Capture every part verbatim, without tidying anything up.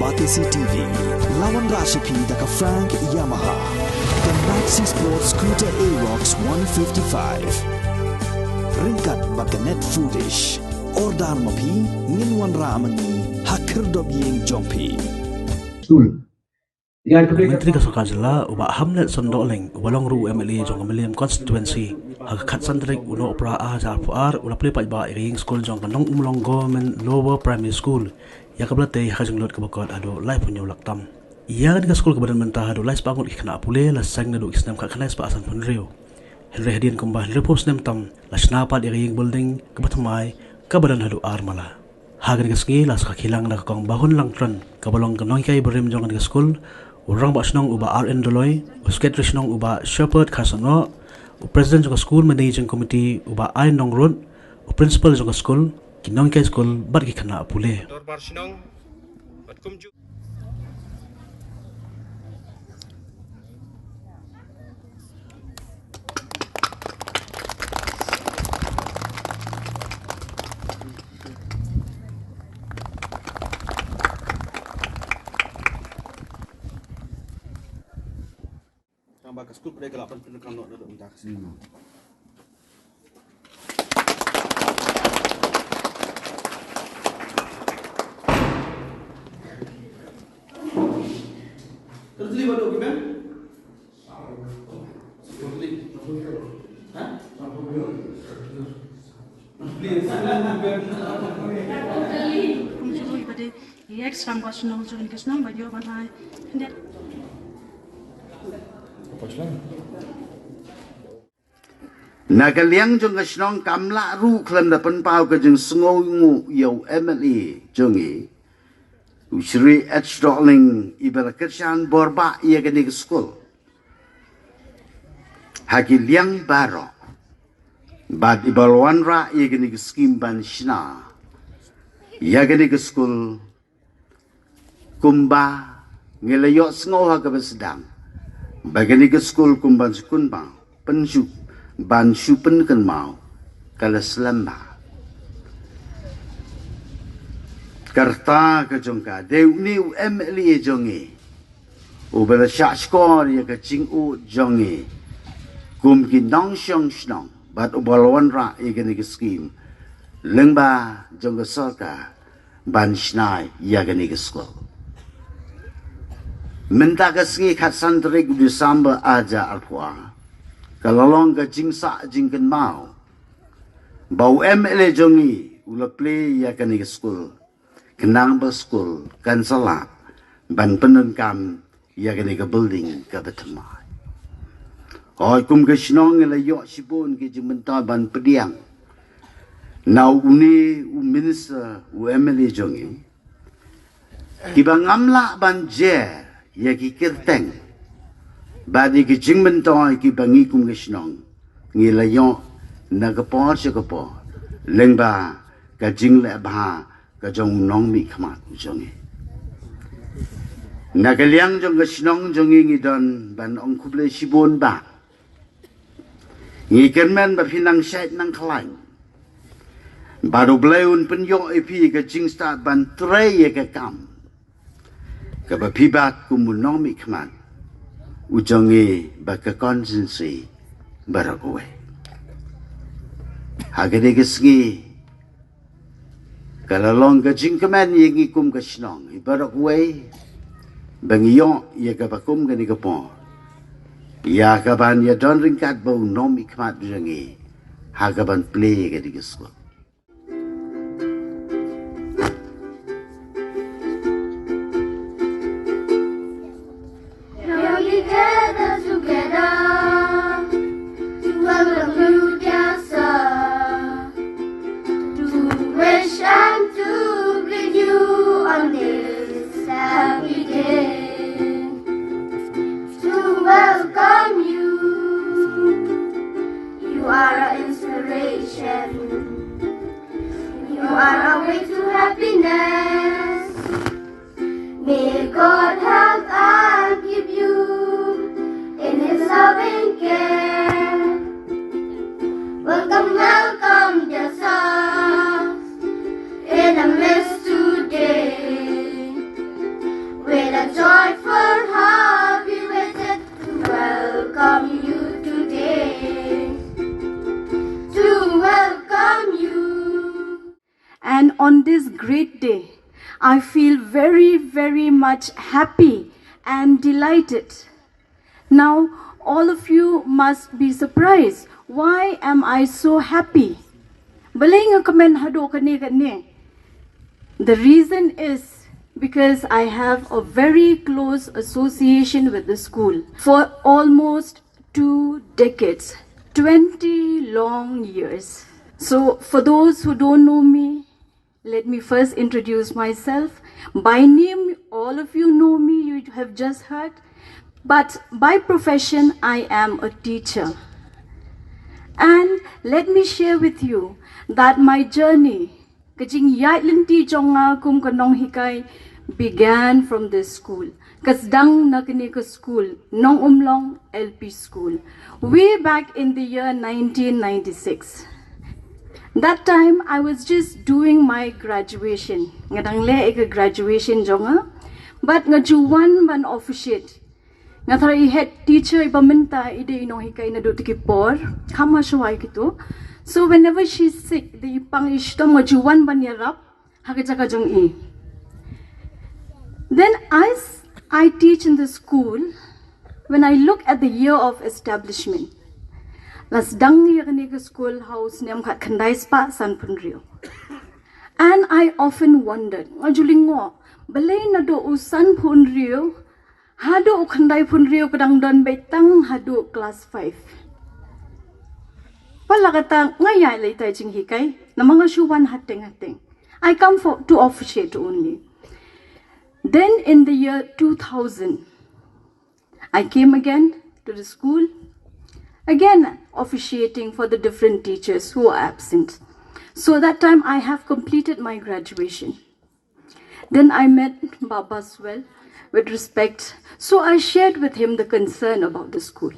Batesi T V, la wanrah sha phi da ka Frank Yamaha, ka Maxi Sport Scooter Aerox one fifty-five. Ryngkat bad ka Net Foodish. Order ma phi, ngin wanrah ma ngi ha khyrdop ïing jong phi. School. Myntri ka Sorkar Jylla, u Bah Hamletson Dohling, uba long ruh u M L A jong ka Mylliem Constituency, ha ka khatsan tarik u Nohprah ar hajar arphew ar, u la plie paidbah ïa ka ïing skul jong ka Nongumlong Government Lower Primary School, ïa kaba la tei ha ka jinglut kaba kut haduh laiphew hynñiew lak tam. Ïa kane ka skul kaba don mynta haduh laispah ngut ki khynnah pule la seng naduh ki snem khatkhyndai spah sanphew hynriew. Hynrei hadien kumba hynriewphew snem tam la shna pat ïa ka ïing building kaba thymmai kaba don haduh ar mala. Ha kane ka sngi la sakhi lang da ka Kong Bahun Langtren kaba long ka nonghikai barim jong kane ka skul, u Rangbah Shnong u Bah R N Dolloi, u Secretary Shnong u Bah Shepherd Kharsahnguh, u President jong ka skul Managing Committee u Bah Ai Nongrut, u Principal jong ka skul, ki nonghikai skul bad ki khynnah pule. Dorbar Shnong bad kumjuh. Tang ba ka skul pdeng ka la pynpyndonkam noh naduh mynta ka sngi. Ka tli ba dok ki ben? Ka tli. Ha? Ka tli. Kumjuh ïa ba dei ïa ka shrang ba shnong jong ka shnong ba ïoh ban ai. Na ka liang jong ka shnong kam lah ruh khlem da pynpaw ka jingsngewnguh ïa u M L A jong ngi, u Shri H Dohling, iba la kyrshan bor bah ïa kane ka skul ha ki liang baroh. Bad iba la wanrah ïa kane ka skim ban shna ïa kane ka skul, kumba ngi la ïohsngew ha kaba sdang ba kane ka skul kum ban shu kynmaw, pynshu, ban shu pynkynmaw, ka la slem bha. Ka rta ka jong ka dei une u M L A jong ngi uba la shah shkor ïa ka jingud jong ngi kum ki nongshong shnong bad uba la wanrah ïa kane ka skim lyngba jong ka sorkar ban shna ïa kane ka skul. Mynta ka sngi khatsan tarik December ar hajar arphew ar, ka la long ka jingsah jingkynmaw ba u M L A jong ngi u la plie ïa kane ka skul, khnang ba skul kan sa lah ban pyndonkam ïa kane ka building kaba thymmai. Hooid, kum ka shnong ngi la ïoh shibun ki jingmyntoi ban pdiang na une u minister, u M L A jong ngi, kiba ngam lah ban jer ïa ki kyrteng bad ïa ki jingmyntoi kiba ngi kum ka shnong ngi la ïoh na ka por sha ka por lyngba ka jingleh bha ka jong u nongmihkhmat u jong ngi. Na ka liang jong ka shnong jong ngi, ngi don ban ong khublei shibun bah. Ngi kyrmen ba phi nang shait nang khlaiñ. Bad U Blei un pynïoh ïa phi ka jingstad ban trei ïa ka kam kaba phi bat kum u nongmihkhmat u jong ngi bad ka constituency baroh kawei. Ha kane ka sngi, ka la long ka jingkmen ïa ngi kum ka shnong, ïa baroh kawei, ba ngi ïoh ïa kaba kum kane ka por, ïa kaban ïa don ryngkat bad u nongmihkhmat jong ngi ha kaban plie ïa kane ka skul. Now we gather together to welcome you, dear sir, to wish and to greet you on this happy day. To welcome you, you are our inspiration. great day. I feel very, very much happy and delighted. Now, all of you must be surprised. Why am I so happy? Balei nga kmen haduh kane kane? The reason is because I have a very close association with the school for almost two decades, twenty long years. So, for those who don't know me, let me first introduce myself. By name, all of you know me, you have just heard. But by profession, I am a teacher. And let me share with you that my journey, ka jingïaid lynti jong nga kum ka nonghikai, began from this school. Ka sdang na kane ka school, Nongumlong L P School, way back in the year nineteen ninety-six. That time I was just doing my graduation. Nga dang leh ïa ka graduation jong nga. But nga ju wan ban officiate. Nga tharai i head teacher iba mynta i dei i nonghikai naduh tu ki por. Kham ha shuwa ïa kito. So whenever she's sick, dei i pang i shitom, nga ju wan ban ïarap ha ka jaka jong i. Then as I teach in the school, when I look at the year of establishment, la sdang ïa kane ka school ha u snem khatkhyndai spah sanphew hynriew. And I often wondered, nga ju lyngngoh, balei naduh u sanphew hynriew haduh u khyndaiphew hynriew ka dang don beit tang haduh class five. Pat la kata nga ïaid leit tai jinghikai, namar nga shu wan hateng hateng. I come for to officiate only. Then in the year two thousand, I came again to the school, again officiating for the different teachers who are absent. So that time I have completed my graduation. Then I met Bah Baswell with respect, so I shared with him the concern about the school.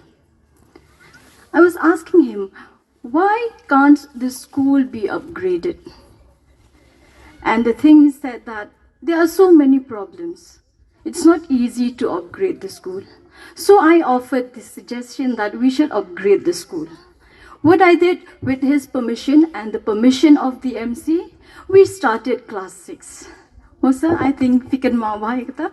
I was asking him, "Why can't this school be upgraded?" And the thing he said that there are so many problems. It's not easy to upgrade the school. So I offered the suggestion that we should upgrade the school. What I did, with his permission and the permission of the M C, we started class six. Mosa, I think phi kynmaw bha ïa kata.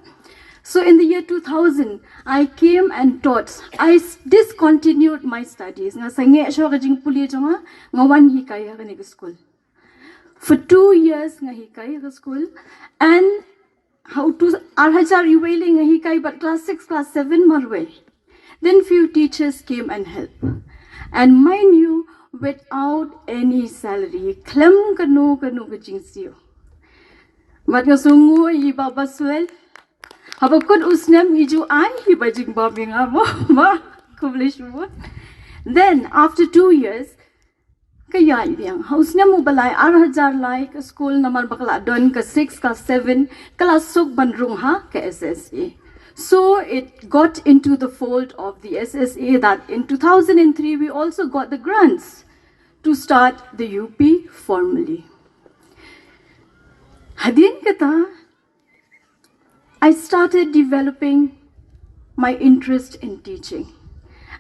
So in the year two thousand, I came and taught. I s- discontinued my studies. Nga sangeh shuwa ka jingpule jong nga, nga wan hikai ha kane ka school. For two years nga hikai ha ka school, and ha u tu ar hajar iwei lei nga hikai, but class six, class seven marwei. Then few teachers came and helped. And mind you, without any salary, khlem kano kano ka jingsiew. Bad nga sngew nguh ïa i Bah Baswell. Haba kut u snem i ju ai hi ba jingbam ïa nga mo, ma, khublei shibun. Then after two years, ka ïaid biang. Ha u snem uba lai, ar hajar lai, ka school namar ba ka la don ka six, ka seven, ka la suk ban rung ha ka S S A. So it got into the fold of the S S A that in two thousand and three we also got the grants to start the U P formally. Hadien kata, I started developing my interest in teaching.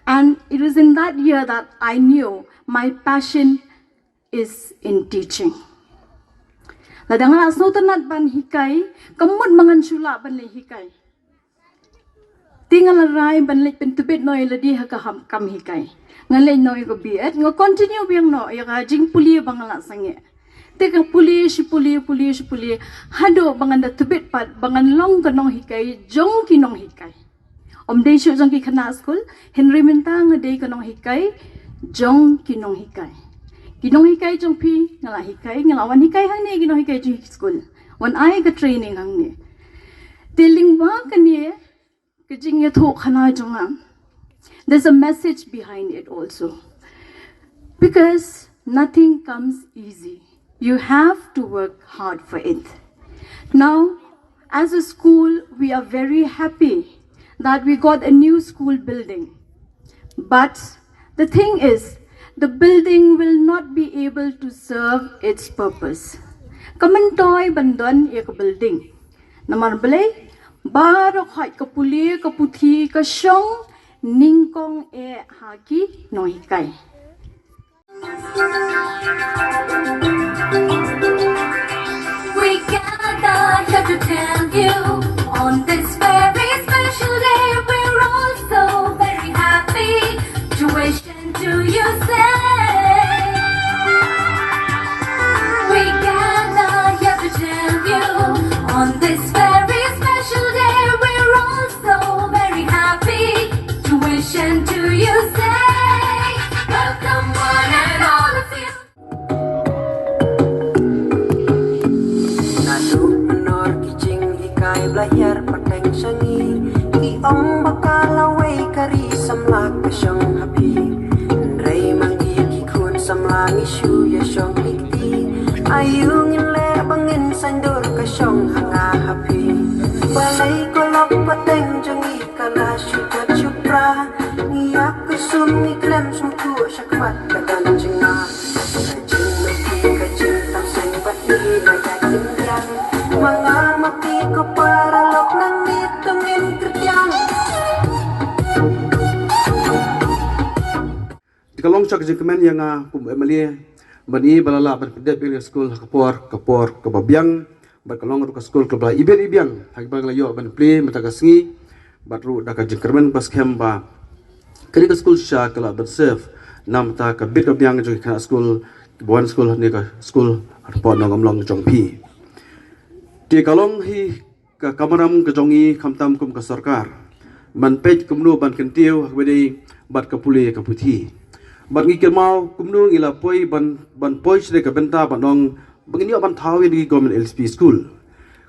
And it was in that year that I knew my passion is in teaching. Lada nga la sngewtynnat ban hikai, ka mut ba ngan shu lah ban leit hikai. Te nga la rai ban leit pyntbit noh ïa lade ha ka ham kam hikai. Nga leit noh ïa ka B Ed, nga continue biang noh ïa ka jingpule ba nga la sangeh. Te ka pule shi pule, pule shi pule, haduh ba ngan da tbit pat ba ngan long ka nonghikai jong ki nonghikai. Ym dei shuh jong ki khynnah skul, hynrei mynta nga dei ka nonghikai jong ki nonghikai. Ki nonghikai jong phi nga la hikai, nga la wan hikai hangne ki nonghikai jong ki skul. Wan ai ka training hangne. Te lyngba kane ka jingïathuhkhana jong nga, there's a message behind it also. Because nothing comes easy. You have to work hard for it. Now, as a school, we are very happy that we got a new school building. But the thing is, the building will not be able to serve its purpose. Ka myntoi ban don ïa ka building. Namar balei? Baroh khoit ka pule, ka puthi, ka shong nyngkong eh ha ki nonghikai. We gather here to tell you on this very special day we're all so very happy to wish and to you say. We gather here to tell you on this very special day we're all so very happy to wish and to you say. Welcome one and all of you. Naduh mynor ki jinghikai ba la hiar pateng sha ngi, ki ong ba ka lawei ka ri samla ka shong ha phi. Hynrei ma ngi ki khun samla ngi shu ïa shong ki kti. Aïu ngin leh ba ngin saiñdur ka shong ha nga ha phi. Balei ko lok pateng jong ngi ka la shu jot shu pra. Ngi ïa kusum ngi khlem sngewthuh shakhmat ka don jingma. Ka jingmyntoi ka jingtam seng bad ngi la ïa jingbiang. Ma nga ma phi ko para lok nang nit to ngin kyrkiang. Te ka long sha ka jingkmen ïa nga kum u MLA ban ïoh ba la lah ban pyndep ïa ka skul ha ka por ka por kaba biang. Bad ka long ruh ka skul kaba la ibit ibiang ha kaba nga la ïoh ban plie mynta ka sngi. Bad ruh da ka jingkyrmen ba skhem ba kane ka skul shisha ka lah ban serve na ka bynta ka bit ka biang jong ki khynnah skul kiba wan skul ha kane ka skul hapoh Nongamlong jong phi. Te ka long hi ka kamram ka jong ngi khamtam kum ka sorkar ban peit kumno ban kyntiew ha kaba ïadei bad ka pule ka puthi. Bad ngi kynmaw kumno ngi la poi ban ban poi sha ka bynta ban ong ba ngin ïoh ban thaw ïa ki Government LP School.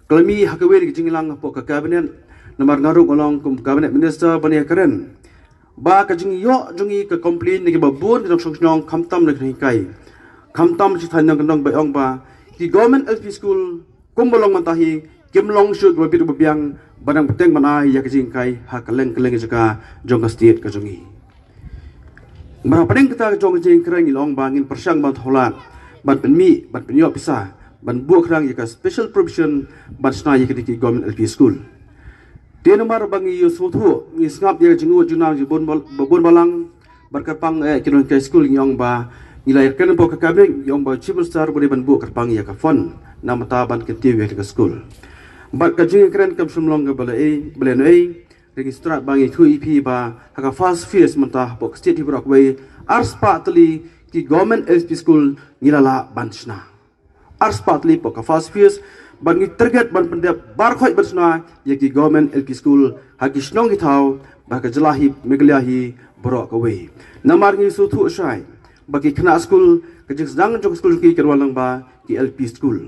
Ka la mih ha kawei ka jingïalang hapoh ka Cabinet namar nga ruh nga long kum Cabinet Minister ban ïakren ba ka jingïoh jong ngi ka complain na kiba bun ki nongshong shnong khamtam na ki nonghikai, khamtam shi thaiñ nongkyndong ba ong ba ki Government LP School kumba long mynta hi kim long shuh kiba bit ba biang ba dang bteng ban ai ïa ka jinghikai ha kylleng kylleng jaka jong ka state ka jong ngi. Namar hapdeng kata ka jong ka jingkren ngi la ong ba ngin pyrshang ban thoh lad ban pynmih ban pynïoh pisa ban buh kyrpang ïa ka special provision ban shna ïa kine ki Government LP School. Te namar ba ngi ïohsngew thuh ngi sngap ïa ka jingud jingnang jong bun bal- ba bun balang bad kyrpang eh ki nonghikai skul ngi ong ba ngi la ïakren hapoh ka Cabinet ngi ong ba Chief Minister u dei ban buh kyrpang ïa ka fund na ka bynta ban kyntiew ïa ka skul. Bad ka jingkren kam shym long kaba la ei ba la ei. Ngi sngewthuh ba ngi ïathuh ïa phi ba ha ka first phase mynta hapoh ka state hi baroh kawei arspah tylli ki Government LP School ngi la lah ban shna. Arspah tylli hapoh ka first phase bad ngi target ban pyndep baroh khoit ban shna ïa ki Government LP School ha ki shnong ki thaw ba ka jylla hi Meghalaya hi baroh kawei. Namar ngi sngewthuh shai ba ki khynnah skul ka jingsdang jong ka skul jong ki kan wan lang ba ki LP School.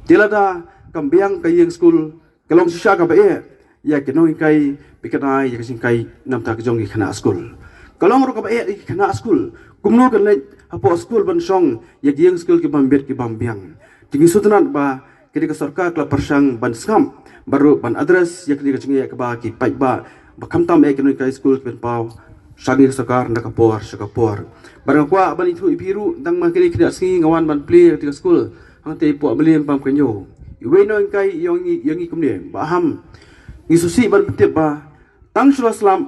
Te lada kam biang ka ïing skul ka long shisha kaba eh ïa ki nonghikai ba kin ai ïa ka jinghikai na ka bynta ka jong ki khynnah skul. Ka long ruh kaba eh ïa ki khynnah skul kumno kin leit hapoh skul ban shong ïa ki ïing skul ki bym bit ki bym biang. Te ngi sngewtynnat ba kane ka sorkar ka la pyrshang ban sngap bad ruh ban address ïa kane ka jingeh kaba ki paidbah ba khamtam eh ki nonghikai skul ki pynpaw sha kane ka sorkar na ka por sha ka por. Bad nga kwah ban ïathuh ïa phi ruh tang ma kine ki da sngi nga wan ban plie ïa kane ka skul hangtei hapoh Mylliem Pamkynjew. Iwei nonghikai i ong ïa ngi kumne, Bah Ham, ngi sngewsih ban pyntip ba tang shu la slap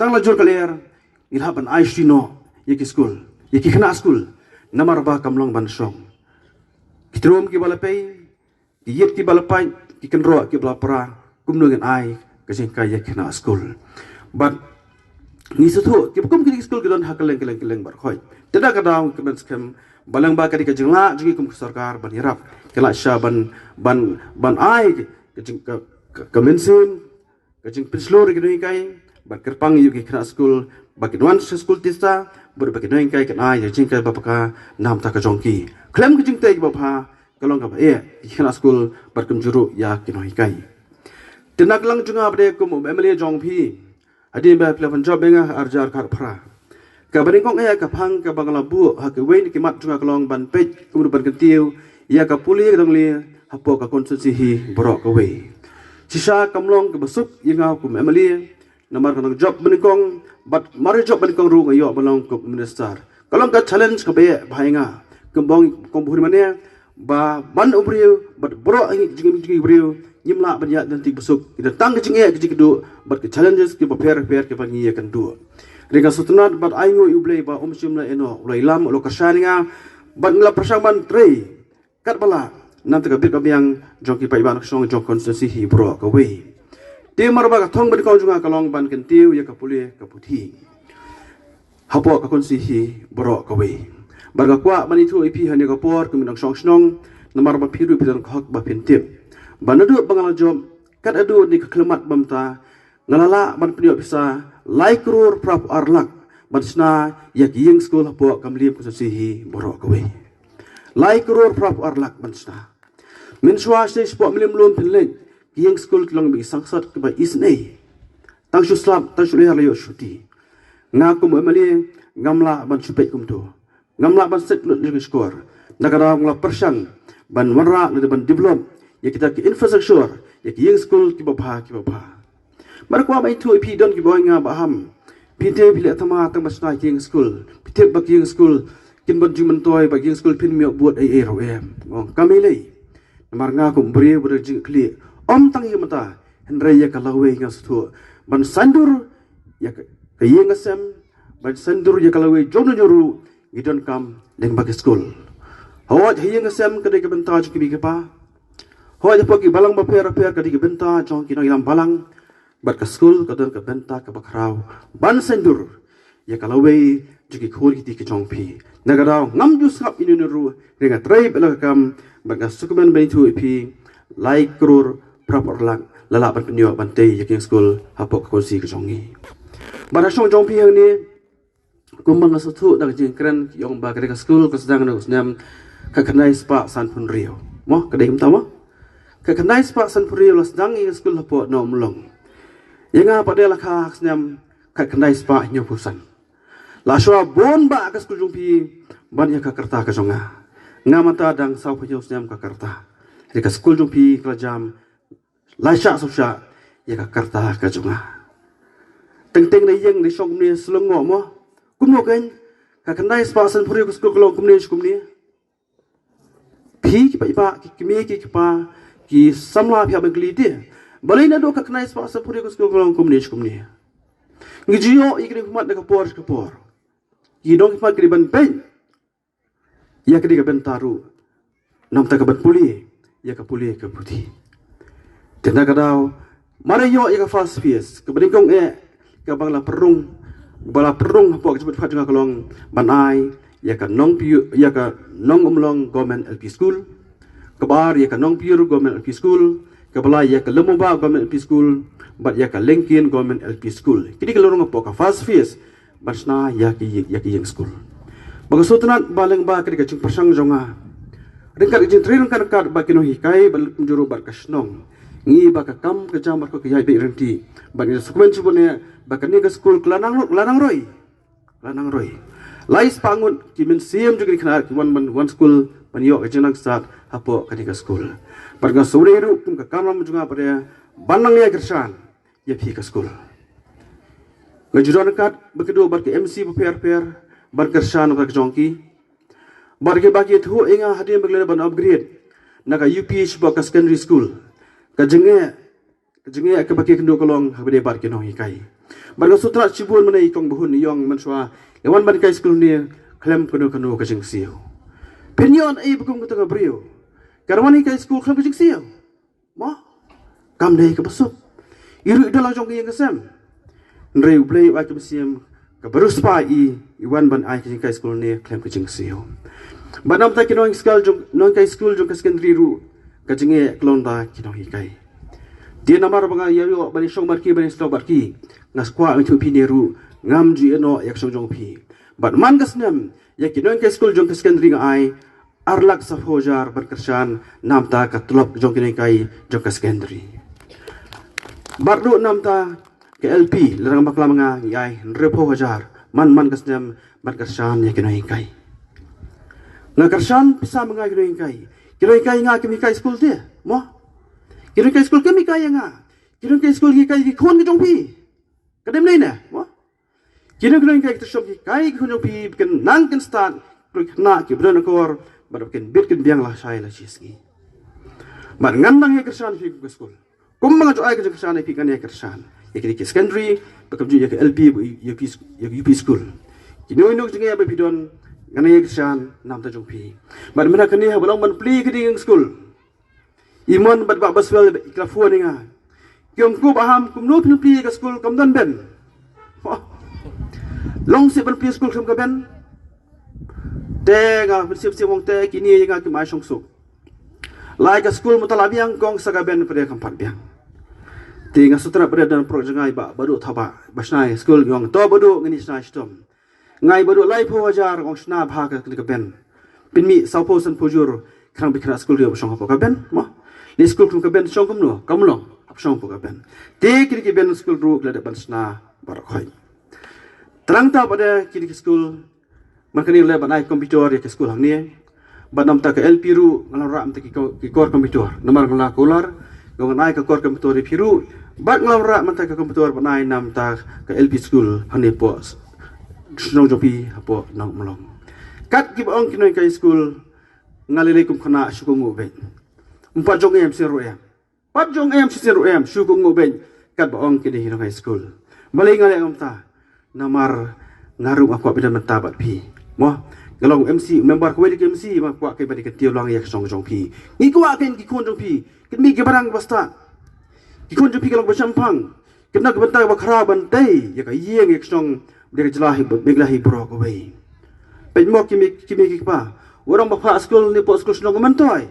tang la jur ka lyer ngi lah ban ai shuh noh ïa ki skul ïa ki khynnah skul namar ba kam long ban shong. Ki trum kiba la pei, ki ïit kiba la pait, ki kynroh kiba la pra, kumno ngin ai ka jinghikai ïa ki khynnah skul. Bad ngi sngewthuh kiba kum kine ki skul ki don ha kylleng kylleng kylleng baroh khoit. Te da ka daw ngi kyrmen skhem ba lyngba kane ka jinglah jong ngi kum ka sorkar ban ïarap, ka lah shisha ban ban ban ai ka jing ka ka, ka mynsiem ka jingpynshlur ïa ki nonghikai bad kyrpang ïa ki khynnah skul ba kin wan sha skul tista bad ba ki nonghikai kin ai ïa ka jinghikai ba paka na ka bynta ka jong ki. Khlem ka jingtei ba bha ka long kaba eh ïa ki khynnah skul bad kumjuh ruh ïa ki nonghikai. Te na ka liang jong nga ba dei kum u MLA jong phi, hadien ba phi la pynjop ïa nga ha ar hajar khatphra, kaba nyngkong eh ka phang kaba nga la buh ha kawei na ki mat jong nga ka long ban peit kumno ban kyntiew ïa ka pule ka dongle hapoh ka constituency hi baroh kawei. Shisha kam long kaba suk ïa nga kum MLA namar ka nongjop ba nyngkong bad mar jop ba nyngkong ruh nga ïoh ban long kum u minister. Ka long ka challenge kaba eh bha ïa nga. Kumba ong, kumba hun mane ba ban u briew bad baroh ngi jingim jong u briew ngim lah ban ïaid lynti ba suk. Ki don tang ka jingeh ka jingkyrduh bad ki challenges kiba pher pher kiba ngi ïakynduh. Hynrei nga sngewtynnat bad ainguh ïa U Blei ba um shym la ïehnoh, u la ïalam, u la kyrshan ïa nga bad nga la pyrshang ban trei katba lah Namar ka bit ka biang jong ki paidbah nongshong jong ka konstituensi hi baroh kawei. Te namar ba ka thong ba nyngkong jong nga ka long ban kyntiew ïa ka pule ka puthi hapoh ka konstituensi hi baroh kawei. Bad nga kwah ban ïathuh ïa phi ha kane ka por kum ki nongshong shnong, namar ba phi ruh phi don ka hok ba phin tip. Ba naduh ba nga la jop, kat haduh kane ka khyllipmat ba mynta, nga la lah ban pynïoh pisa lai klur phra phew ar lak ban shna ïa ki ïing skul hapoh ka Mylliem konstituensi hi baroh kawei. Lai klur phra phew ar lak ban shna. Mynshuwa shisha shapoh Mylliem Lum phin leit, ki ïing skul ki long ba i sangsot kiba isynei. Tang shu slap, tang shu lyer la ïoh shuti. Nga kum u M L A ngam lah ban shu peit kumto. Ngam lah ban sait lut ïa ka shkor. Na ka daw nga la pyrshang ban wanrah lane ban develop ïa kita ki infrastructure, ïa ki ïing skul kiba bha kiba bha. Mar kwah ban ïathuh ïa phi, don kiba ong ïa nga, Bah Ham, phi te phi leh thma tang ban shna ki ïing skul. Phi tip ba ki ïing skul kin ban jingmyntoi, ba ki ïing skul phin ym ïoh bud ei ei ruh em. Ong kam ei lei. Namar nga kum u briew ba don jingkylli, ym tang ïa mynta, hynrei ïa ka lawei nga sngewthuh ban saiñdur ïa ka, ka ïing ka sem, ban saiñdur ïa ka lawei jong no jong no ruh, ngi donkam lyngba ki skul. Hooid, ha ïing ka sem ka dei ka bynta jong ki mei ki pa. Hooid, hapoh ki balang bapher bapher ka dei ka bynta jong ki nongïalam balang bad ka skul ka don ka bynta kaba khraw ban saiñdur ïa ka lawei jong ki khun ki kti ki jong phi. Na ka daw ngam ju sngap ïa uno uno ruh, hynrei nga trei bad la ka kam bad nga sngewkmen ban ïathuh ïa phi, lai klur phra phew ar lak la lah ban pynïoh ban tei ïa ki ïing skul hapoh ka konstituensi ka jong ngi. Bad ha shong jong phi hangne, kumba nga sngewthuh da ka jingkren ki ong ba ka dei ka skul ka sdang na u snem khatkhyndai spah sanphew hynriew. Mo, ka dei kumta mo? Khatkhyndai spah sanphew hynriew la sdang ïa ka skul hapoh Nongumlong. Ïa nga pat de la kha ha ka snem khatkhyndai spah hynñiewphew san. La shuwa bun bah ka skul jong phi ban ïa ka rta ka jong nga. Nga mynta dang sawphew hynñiew snem ka rta. Hynrei ka skul jong phi ka la jam lai shah saw shah ïa ka rta ka jong nga. Teng teng na ïing na shong kumne shlong ngo mo. Kumno kein, khatkhyndai spah sanphew hynriew ka skul ka long kumne shi kumne. Phi ki paidbah, ki kmie ki kpa, ki samla, phi hap ban kylli te, balei naduh khatkhyndai spah sanphew hynriew ka skul ka long kumne shi kumne? Ngi ju ïoh ïa kine ki khmat na ka por sha ka por. Ki nongmihkhmat ki dei ban beiñ ïa kane ka bynta ruh, namar ka ban pule ïa ka pule ka puthi. Te na ka daw, mar ïoh ïa ka first phase kaba nyngkong eh, kaba la pynrung, ba la pynrung hapoh ka jingpynphad jong nga ka long ban ai ïa ka Nongpyiur, ïa ka Nongumlong Government L P School, kaba ar ïa ka Nongpyiur Government L P School, kaba lai ïa ka Lymumba Government L P School, bad ïa ka Lyngkien Government L P School. Kine ki la rung hapoh ka first phase ban shna ïa ki, ïa ki ïing skul. Ba nga sngewtynnat ba lyngba kane ka jingpyrshang jong nga, ryngkat ka jingtrei ryngkat ryngkat bad ki nonghikai bad kumjuh ruh bad ka shnong, ngi ba ka kam ka jam bad ka ïaid beit ryntih, bad ngi sngewkmen shibun eh ba kane ka skul ka la nang, la nang roi, la nang roi. Lai spah ngut ki mynsiem jong ki khynnah ki wan ban wan skul ban ïoh ka jingnang stad hapoh kane ka skul. Bad nga sngewdei ruh kum ka kamram jong nga pat de ban nang ïa kyrshan ïa phi ka skul. Nga ju don ryngkat ba kynduh bad ki M C bapher bapher ban kyrshan bad ka jong ki. Bad kiba ki ïathuh ïa nga hadien ba ki la ban upgrade na ka U P shapoh ka secondary school, ka jingeh, ka jingeh kaba ki kynduh ka long haba ïadei bad ki nonghikai. Bad nga sngewtynnat shibun mynne i kong Bahun i ong mynshuwa, ïa wan ban hikai skul hangne khlem kano kano ka jingsiew. Phin ïoh ei ba kum kata ka briew ka wan hikai skul khlem ka jingsiew? Mo, kam dei kaba suk. I ruh i don la jong ka ïing ka sem. Hynrei U Blei u ai ka mynsiem kaba riewspah ïa i, i wan ban ai ka jinghikai skul hangne khlem ka jingsiew. Bad namar kata ki nonghikai skul jong, nonghikai skul jong ka secondary ruh ka jingeh ka long da ki nonghikai. Te namar ba nga ïa ïoh ban ïashong bad ki, ban ïasyllok bad ki, nga kwah ban ïathuh ïa phi ne ruh, ngam ju ïehnoh ïa ka shong jong phi. Bad man ka snem ïa ki nonghikai skul jong ka secondary nga ai ar lak sawphew hajar ban kyrshan namar ka tulop jong ki nonghikai jong ka secondary. Bad ruh namar ka L P, lada ngam bakla ma nga, ngi ai hynriewphew hajar man man ka snem ban kyrshan ïa ki nonghikai. Nga kyrshan pisa ma nga ïa ki nonghikai. Ki nonghikai ïa nga kim hikai skul te, mo? Ki nonghikai skul kim hikai ïa nga. Ki nonghikai skul ki hikai ki khun ki jong phi. Ka dei mynne ne, mo? Ki nonghikai ki tyrshong ki hikai ki khun jong phi ba kin nang kin stad, ki khynnah kiba don akor, bad ba kin bit kin biang lashai lashisngi. Bad ngan nang ïa kyrshan ïa phi kum ka skul. Kumba nga ju ai ka jingkyrshan ïa phi, ngan ïa kyrshan ïa kine ki secondary, bad kumjuh ïa ka L P, ïa ka U P, ïa ka U P school. Kino kino ki jingeh ba phi don, ngan ïa kyrshan namar jong phi. Bad mynta kane haba long ban plie kine ki ïing skul, I Mon bad Bah Baswell ki la phone ïa nga. Ki ong, ko Bah Ham, kumno phin plie ka skul kam don bench? Oh. Long sih ban plie skul khlem ka bench. Te nga pynsngewsih, ong te kine ïa nga kim ai shong suk. Lai ka skul mynta la biang, kong, sa ka bench pat de kam pat biang. Te nga sngewthuh pat de don paralok jong nga i Bah Baduh Thabah ba shna ïa skul, ong to Baduh, ngin ïa shna shitom. Nga i Baduh, laiphew hajar, ong, shna bha ka, ka bench. Pynmih sawphew sanphew jur khnang ba ki khynnah skul ki hap shong hapoh ka bench, mo. Leit skul khlem ka bench shong kumno, kam long, hap shong hapoh ka bench. Te kine ki bench skul ruh ki la dep ban shna baroh khoit. Te nangta pat de kine ki skul, man kane la ban ai computer ïa ki skul hangne. Bad namta ka L P ruh nga la wanrah mynta ki ko-, ki kor computer. Namar nga la kular, nga wan ai ka kor computer ïa phi ruh. Bad nga la wanrah mynta ka computer ban ai namta ka L P skul hangne hapoh shnong jong phi hapoh Nongmlong. Kat kiba ong ki nonghikai skul, nga lei lei kum khynnah shu kohnguh beit. Ym pat jong em shisien ruh em. Pat jong em shisien ruh em, shu kohnguh beit kat ba ong kine ki nonghikai skul. Balei nga leh kumta? Namar nga ruh nga kwah ban ïadon bynta bad phi. Mo, nga long M C, member kawei de ka M C, nga kwah kein ban ïa kyntiew lang ïa ka shnong jong phi. Ngi kwah kein ki khun jong phi kin mih ki barang ba stad. Ki khun jong phi ki long ba shemphang, kin nang ki bynta ba khraw ban tei ïa ka ïing ïa ka shnong, ïa ka jylla hi, ïa ka jylla hi baroh kawei. Peit mo ki mei ki kpa, wat ong ba phah skul ne poi skul shnong, myntoi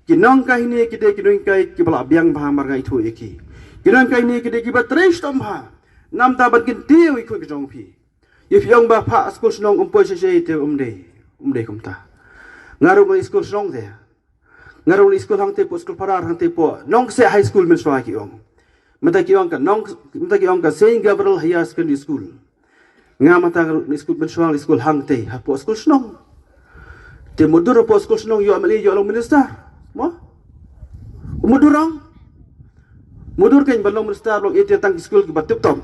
ki nonghikai ne ki dei ki nonghikai kiba la biang bha, mar nga ithuh ïa ki. Ki nonghikai ne ki dei kiba trei shitom bha. Namta ban kyntiew ïa ki khun ki jong phi. Ïa phi ong ba phah skul shnong, ym poi shisha te, ym dei. Ym dei kumta. Nga ruh nga leit skul shnong te. Nga ruh nga leit skul hangte hapoh skul Phadar, hangte hapoh Nongkseh High School mynshwa ki ong. Mynta ki ong ka Nong, mynta ki ong ka Saint Gabriel Higher Secondary School. Nga mynta nga ruh nga leit skul mynshwa, nga leit skul hangte hapoh skul shnong. Te mutdur hapoh skul shnong ïoh M L A, ïoh long minister. Mo? Mutdur ong. Mutdur kein ban long minister, long M L A te tang ki skul kiba tip top.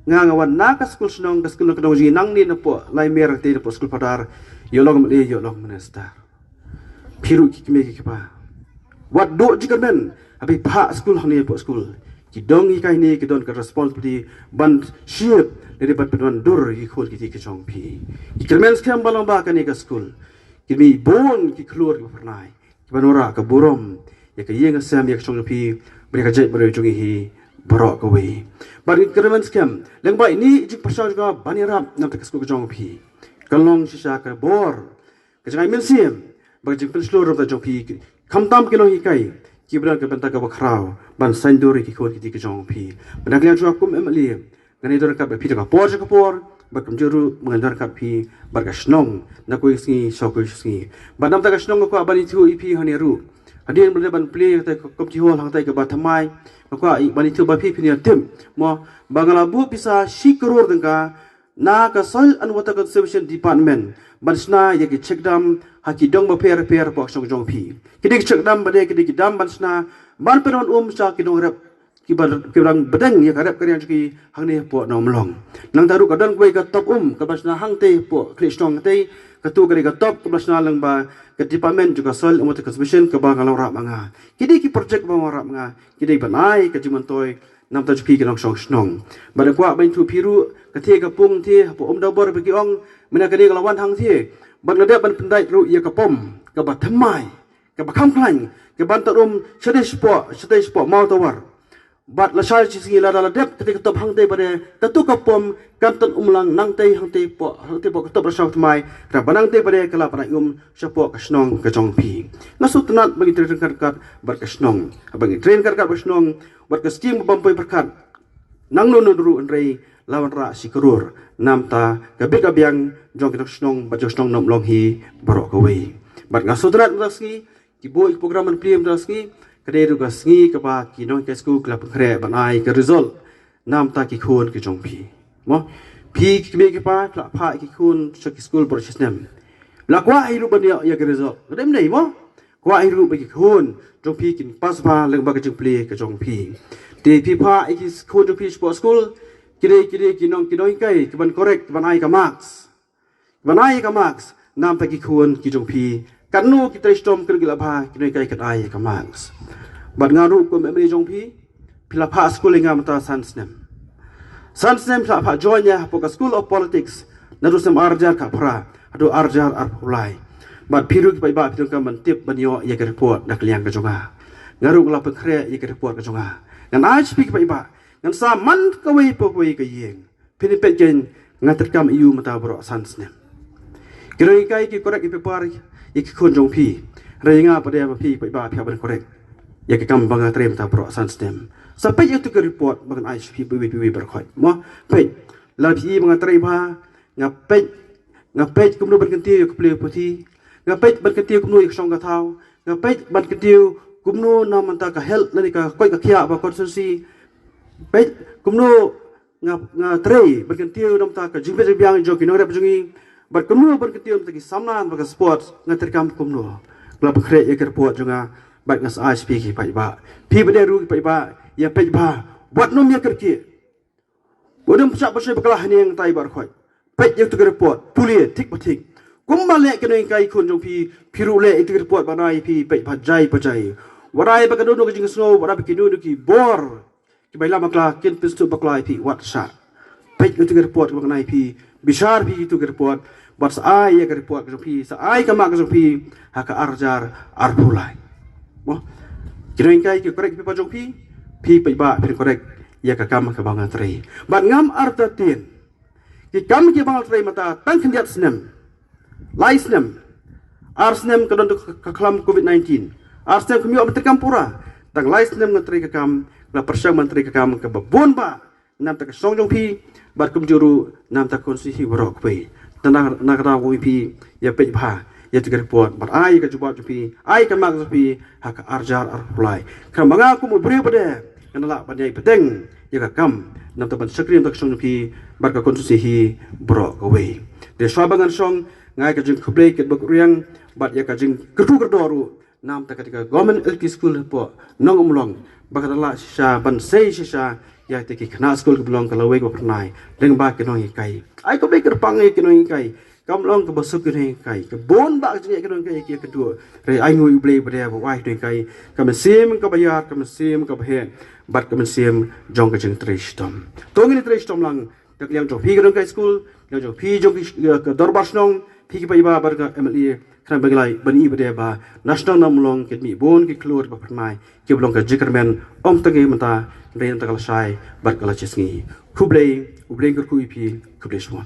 Nga nga wan na ka skul shnong, ka skul nongkyndong jong ngi nangne napoh Laimer, te napoh skul Phadar ïoh long M L A, ïoh long minister. Phi ruh ki kmie ki kpa, wat duh jingkyrmen haba phi phah skul hangne hapoh skul. Ki nonghikai ne ki don ka responsibility ban shape lane ban pynwandur ïa ki khun ki kti ki jong phi. Ki kyrmen skhem ba lyngba kane ka skul kin mih bun ki khlur kiba phyrnai, kiban wanrah ka burom ïa ka ïing ka sem, ïa ka shnong jong phi, bad ïa ka jaitbynriew jong ngi hi baroh kawei. Bad ki kyrmen skhem lyngba ine i jingpyrshang jong nga ban ïarap namar ka skul ka jong phi, kan long shisha ka bor, ka jingai mynsiem bad ka jingpynshlur namar ka jong phi, khamtam ki nonghikai kiba don ka bynta kaba khraw ban saiñdur ïa ki khun ki kti ki jong phi. Bad na ka liang jong nga kum M L A, ngan ïadon ryngkat bad phi da ka por sha ka por, bad kumjuh ruh ngan ïadon ryngkat bad phi bad ka shnong na kawei ka sngi sha kawei ka sngi. Bad namar ka shnong nga kwah ban ïathuh ïa phi hangne ruh, hadien ba la dep ban plie kata ka community hall hangtai kaba thymmai, nga kwah ban ïathuh ba phi phin ïa tip mo ba nga la buh pisa shi klur tyngka na ka Soil and Water Conservation Department ban shna ïa ki check dam ha ki dong bapher bapher hapoh ka shnong jong phi. Ki dei ki check dam ba dei, ki dei ki dam ban shna ban pynwan um sha ki nongrep kiba, kiba dang bteng ïa ka rep ka riang jong ki hangne hapoh Nongmlong. Nangta ruh ka don kawei ka top um kaba shna hangtei hapoh khlieh shnong hangtei, katu ka dei ka top kaba shna lyngba ka department jong ka Soil and Water Conservation kaba nga la wanrah ma nga. Ki dei ki project ba nga la wanrah ma nga, ki dei ban ai ka jingmyntoi namar jong phi ki nongshong shnong. Bad nga kwah ban ïathuh phi ruh, ka thie ka pung thie hapoh Umdabor ba ki ong, mynta ka dei ka la wan hangthie. Bad nga dep ban pyndait ruh ïa ka pom kaba thymmai, kaba kham khlaiñ, kaban tad um shatei shapoh, shatei shapoh Mawtawar. Bad lashai shi sngi lada la dep kata ka top hangtei pat de, katu ka pom kan tad um lang nangtei hangtei hapoh, hangtei hapoh ka top rashaw thymmai, kata ba nangtei pat de ka lah ban ai um shapoh ka shnong ka jong phi. Nga sngewtynnat ba ngin trei ryngkat ryngkat bad ka shnong. Haba ngin trei ryngkat ryngkat bad ka shnong, bad ka skim ba bym poi pyrkhat nangno nangno ruh, hynrei la wanrah shi klur namar ka bit ka biang jong ki nongshong shnong bad jong shnong Nongmlong hi baroh kawei. Bad nga sngewtynnat mynta ka sngi, ki buh ïa ki program ban plie mynta ka sngi, ka dei ruh ka sngi kaba ki nonghikai skul ki la pynkhreh ban ai ka result namar ki khun ki jong phi. Mo, phi ki kmie ki kpa, phi la phah ki khun sha ki skul baroh shi snem. La kwah hi ruh ban ïoh ïa ka result. Ka dei mynta mo? Kwah hi ruh ba ki khun jong phi kin pass bha lyngba ka jingplie ka jong phi. Te phi phah ïa ki khun jong phi shapoh skul, ki dei, ki dei ki nong, ki nonghikai kiban correct, kiban ai ka marks. Ban ai ka marks namar ki khun ki jong phi. Katno ki trei shitom, katno ki la bha, ki nonghikai kin ai ka marks. Bad nga ruh kum M L A jong phi, phi la phah skul ïa nga mynta san snem. San snem phi la phah join ïa nga hapoh ka School of Politics naduh snem ar hajar khatphra haduh ar hajar arphew lai. Bad phi ruh ki paidbah phi donkam ban tip ban ïoh ïa ka report na ka liang ka jong nga. Nga ruh nga la pynkhreh ïa ka report ka jong nga. Ngan ai sha phi ki paidbah, ngan sa man kawei pa kawei ka ïing. Phin ïa peit kein, nga treikam aiu mynta baroh san snem. Ki nonghikai ki correct ïa ki paper ïa ki khun jong phi. Hynrei nga pat de ba phi paidbah phi hap ban correct ïa ka kam ba nga trei mynta baroh san snem. Sa peit ïa tu ka report ba ngan ai sha phi phi phi phi baroh khoit. Mo, peit. Lada phi i ba nga trei bha, nga peit, nga peit kumno ban kyntiew ïa ka pule puthi, nga peit ban kyntiew kumno ïa ka shong ka thaw, nga peit ban kyntiew kumno na mynta ka health lane ka koit ka khiah ba constituency, peit kumno nga, nga trei ban kyntiew na mynta ka jingbit jingbiang jong ki nongrep jong ngi, bad kumno ban kyntiew na mynta ki samla bad ka sports, nga treikam kumno. Nga la pynkhreh ïa ka report jong nga bad nga sa ai sha phi ki paidbah. Phi pat de ruh ki paidbah, ïa peit bha, wat nym ïa kyrkieh. Wat nym pynshah pynshoi bakla hangne hangtai baroh khoit. Peit ïa tu ka report, pule thik ba thik. Kumba leh ki nonghikai khun jong phi, phi ruh leh ïa tu ka report ban ai phi, peit ba jai ba jai. Wat ai ba ka don ka jingsngew, wat ai ba ki don ki bor. Ki ba ïalam bakla kin pynsngewthuh bakla ïa phi wat shah. Peit ïa tu ka report kaba ngan ai phi, bishar phi ïa tu ka report, bad sa ai ïa ka report ka jong phi, sa ai ka mark ka jong phi ha ka ar hajar arphew lai. Mo, ki nonghikai ki correct paper jong phi, phi paidbah phin correct ïa ka kam kaba nga trei. Bad ngam artatien, ki kam kiba nga trei mynta tang khyndiat snem. Lai snem. Ar snem ka don ka, ka khlam covid nineteen. Ar snem kam ïoh ban treikam pura. Tang lai snem nga trei ka kam, nga pyrshang ban trei ka kam kaba bun bha na mynta ka shnong jong phi, bad kumjuh ruh na mynta ka constituency baroh kawei. Te na, na ka daw kawei phi ïa peit bha ïa tu ka report, bad ai ka jubab jong phi, ai ka mark jong phi ha ka ar hajar arphew lai. Khnang ba nga kum u briew ba de ngan lah ban ïai bteng ïa ka kam na mynta ban shakri na mynta ka shnong jong phi bad ka constituency hi baroh kawei. Te shuwa ba ngan shong, nga ai ka jingkhublei katba khublei bad ïa ka jingkyrkhu kyrdoh ruh na mynta kata ka Government L P School hapoh Nongmlong, ba ka la lah shisha ban sei shisha ïa kita ki khynnah skul kiba long ka lawei kaba phyrnai lyngba ki nonghikai. Ai khublei kyrpang ïa ki nonghikai. Kam long kaba suk ki nonghikai, ka bun bah ka jingeh ki nonghikai ki ïakynduh. Hynrei ai nguh ïa U Blei ba de ba u ai ki nonghikai ka mynsiem kaba ïar, ka mynsiem kaba heh, bad ka mynsiem jong ka jingtrei shitom. To ngin trei shitom lang, da ka liang jong phi ki nonghikai skul, liang jong phi jong ki, eh, ka dorbar shnong, phi ki paidbah bad ka M L A, khnang ba ngi lah ban ïohi ba de ba na shnong Nongmlong kin mih bun ki khlur ba phyrnai kiba long ka jingkyrmen, ym tang mynta, hynrei na ka bynta ka lashai bad ka lashisngi. Khublei, U Blei un kyrkhu ïa phi, khublei shibun.